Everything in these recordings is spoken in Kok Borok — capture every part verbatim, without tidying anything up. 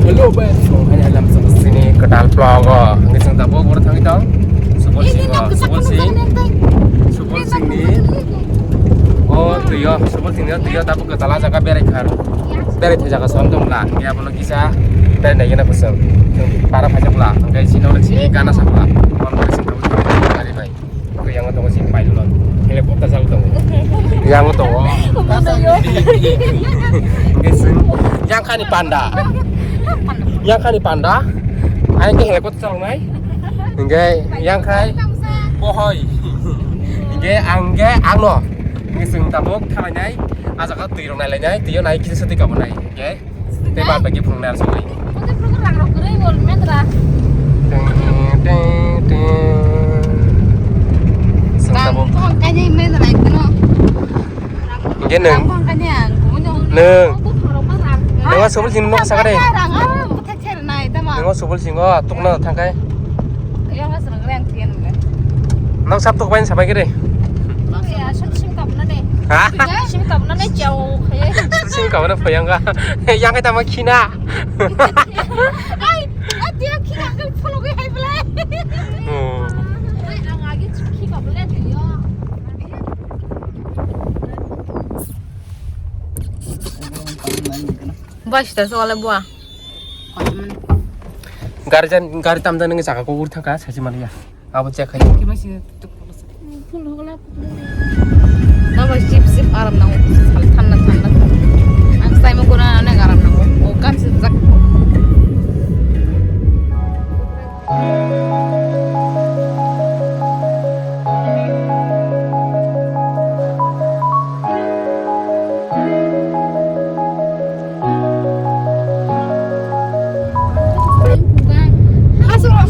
Hello, guys. So, hai, hai, lam, so, sini kwtal vlog o. Hingke chwng tabuk oro thangwi tong. Subol Singh o, Subol Singh. Subol Singh ni. O, twi o, Subol Singh ni twi o tabuk kwtal a jaga berai kha. Berai thai jaga som tong la. Hingke abono kisa berai nai gana kusung. Para phai jak la. Hingke sini oro sini gana sak la. Mon bai sing tabuk berai bai. Yang tongo sini pai dulu. Helicopter sal tongo. Yang tongo. Hingke sing. Yang kani panda. Yang kani panda. Aing ke helicopter salongnai. Hingke yang khai. Bohoi. Hingke angke angno. Hingke sing tabuk thalainai. Ajaga twi rok nailainai. Twi o nai kisa sati kabonai. Hingke. Tei bad bagi phunuknai aswk lai. Tei phunuk rang rok kwrwi bo metra. Teng, teng, teng. Swng tabuk. Rang phang kainwi metra ikono. Hingke nwng. Rang phang kainwi ang. Nwng. Rang phang rok ma rang. Nwng o Subol Singh ni nok saka de. Rang a bwthai sernai tamo. Nwng o Subol Singh o tukna thangkai. Yang aswk rang rang phiya nang. Nok sap tuk bai sabai kiri. Ya, sim, sim kabna de. Ha? Sim kabna de, jao. Sim kabna phoyang ga. Yang kai tama khina. Ai, ai, dia khina ang follow gai hai belai. Oh. Ai, ang agi khi kabna de yo. Bas ta so wala bua. Gari jan, gari tam jan nang saka ko ur thaka sasi maliya. Abo check khai. Kima sini tuk tuk. Abo sip sip aram nango. Sal thanda thanda. Ang sai mo kona ane aram nango. O kan sijak.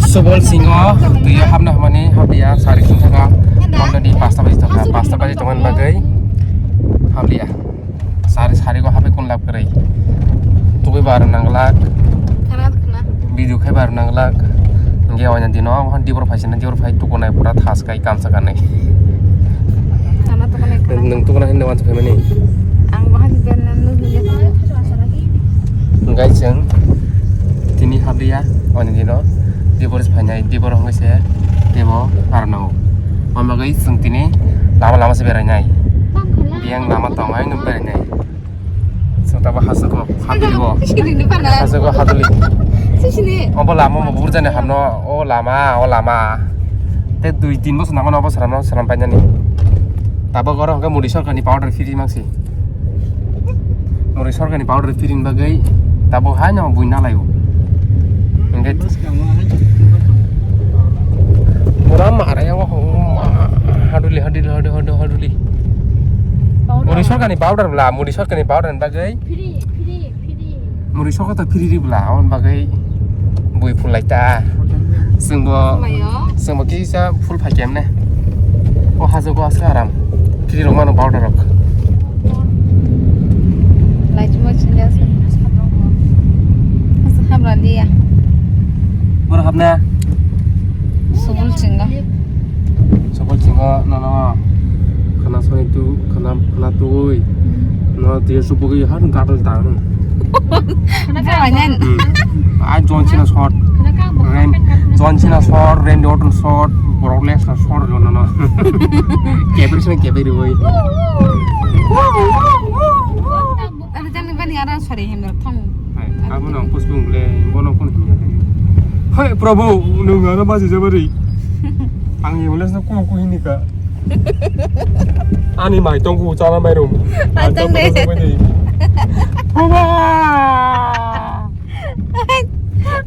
Subol Singh o twi o hapna hwnmani hapya sari thung thaka. Already pasta baji thaka, pasta baji tongmani bagwi hapya. Sari sari go hapai kun lab kwrwi. Tugwi bar nanglak. Khana khana. Video khai bar nanglak. Nge oina dino, ohan dibor phai sina, dibor phai tukunai pura thas kai kamsa kanai. Sana to kone khana. Nung tukuna hinna wansa phaimani. Ang bahan ben nang nung hinna. Guys, chwng tini habliya, oina dino. Dibor phainai, dibor hongse, debo arno. Mamagwi chwng tini lama lama se berainai. Biyang lama tong ai nung berainai. Sotaba hasako haduli bo. Sini ni pana. Hasako haduli. Sini. Obo lama mo burjani hamno o lama o lama. Te dui tin bosor nango obo saram saram painani. Tabok oro hwnkhe modi sorkarni powder free mangsi. Modi sorkarni powder free ni bagwi tabok haino bui nalaio. Hwnkhe pura mara yango haduli haduli haduli haduli. Modi sorkarni powder bla modi sorkarni powder ni bagwi. Free, free, free. Muri soko to phiri ri bla, aboni bagwi bui phul lai ta. Chwngbo, Mayo. Chwngbo kisa phul phai kemne. O hajo go aswk aram. Phiri rok mano powder rok. Lai chuma chingya se. Asa hamra liya. Bor hapna. Subul chinga. Subul chinga, nono. Khana soi tu, khana, khana tui. Hmm. No, tiya supu ki har gatal ta. Khana ka. Hmm. Ai John Cena short. Khana ka. Ren, John Cena short, Randy Orton short, Brock Lesnar short lo no no. Kebri sini kebri woi. Ano jani bani ara sari hemra thang. Hai, abo nang puspung le, bono kun hinya. Hai, Prabhu, nung ano basi jabari. Ang yang les no kung kung hinika. Ani mai tong ku chala mai rum. Mai tong de. Baba!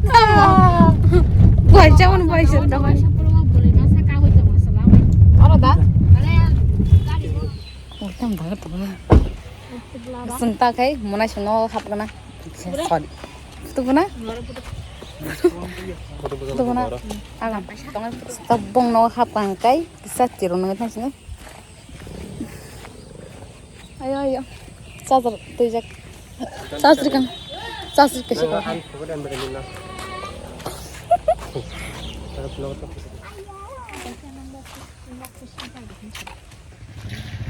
Tamo. Buai chabon buai sen tamo. Oro da? Oro tamo da tamo. Sung ta kai, monai sung no hap kana. Sorry. Tukuna? Tukuna? Aga, tongo. Tabong no hap kang kai, kisa tiro nang thang sini. Ayo, ayo. Charger twijak. Charger kang. Charger kasi ko.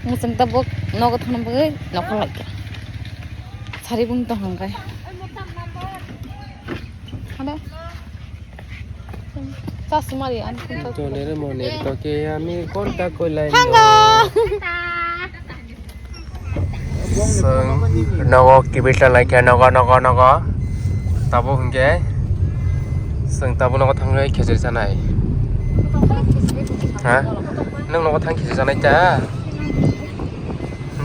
Muchung tabuk nogo thangna bagwi nokol laikha. Sari bung tong hwnkhai. Chasmari, ani. Tonere monere toke ami konta koilai. Thango. Chwng nogo kibitla laikha nogo, nogo, nogo. Tabuk hwnkhe chwng tabuk nogo thangwi khechiri chanai. Ha? Nwng nogo thang khechiri chanai ta?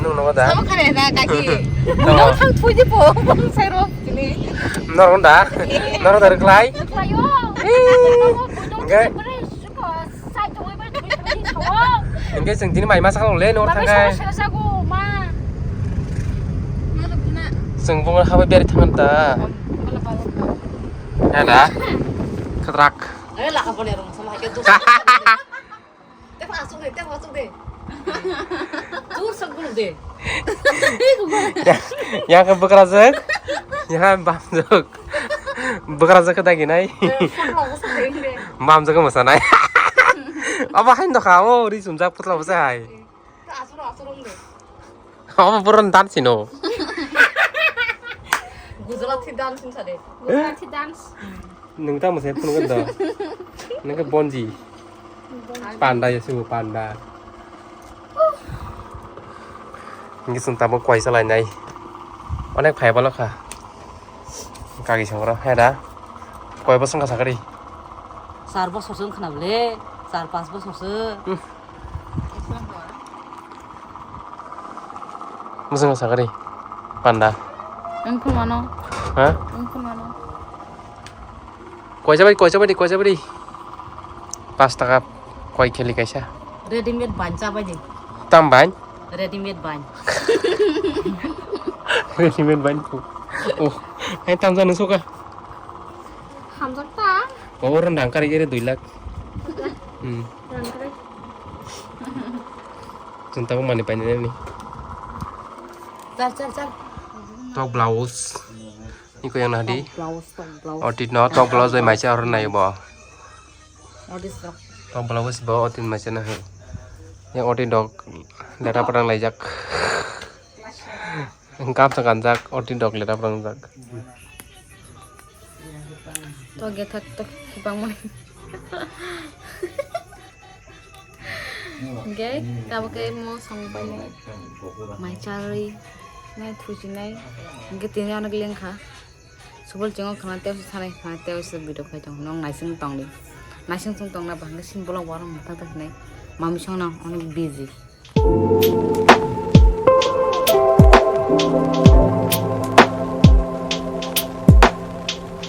Nwng nogo da? Sama khare na kaki. Nogo. Nogo thang thui di po, bong sai ro tini. Nogo da? Nogo da rwkhlai? Rwkhlaio. Hwnkhe? Hwnkhe chwng tini mai masa kalo le nogo thangkhe. Chwng bongni habai beri thangkha ta. Ya da? Khatrak. Tei asuk de, tei asuk de. Tur sok gulu de. Ya, ya ke bekerajak. Ya bamjak. Bekerajak ke dagi nai. Bamjak ke masa nai. Abo hain dokha, o ri sumjak putla bose hai. Tei asuk, asuk rong de. Abo buron dance no. Gujarati dance hinsa de. Gujarati dance. Nwng tamo se phunukgo do. Nwng khe bonji. Panda ya sugo panda. Ngi sung tamo kwaisa lainai. Onek phai balo kha. Kagi songro heda. Koi bosong kha sakari. Char bosor song khna bole. Char pas bosor se. Hmm. Bosong kha sakari. Panda. Ang khumano. Ha? Ang khumano. Koisa bai, koisa bai, koisa bai. Pas taka koi kheli kaisa. Readymade bain cha bai di. Tam bain? Readymade bain. Readymade bain ko. Oh, hai tam jani soka. Hamjak ta? Oh, rendang kari kari dui lakh. Hmm. Rendang kari. Chwng tabuk mani painani. Chal, chal, chal. Tok blouse. Iko yang nadi. Tok blouse, tok blouse. Otit no tok blouse bai maisa oro nai bo. Otit sok. Tok blouse bo otit maisa na hai. Yang otit dok lera padang laijak. Gamsa kanjak otit dok lera padang jak. Tok gethak tok kibang mani. Hingke tabuk khe mo song bai mo mai charwi nai thuchinai hingke tini ano lengkha subol chingo khana tei sanai khana tei video khai tong nong naising tong di naising tong tong na bahai sin bolong warong motha tong hinai mami song nang onek busy.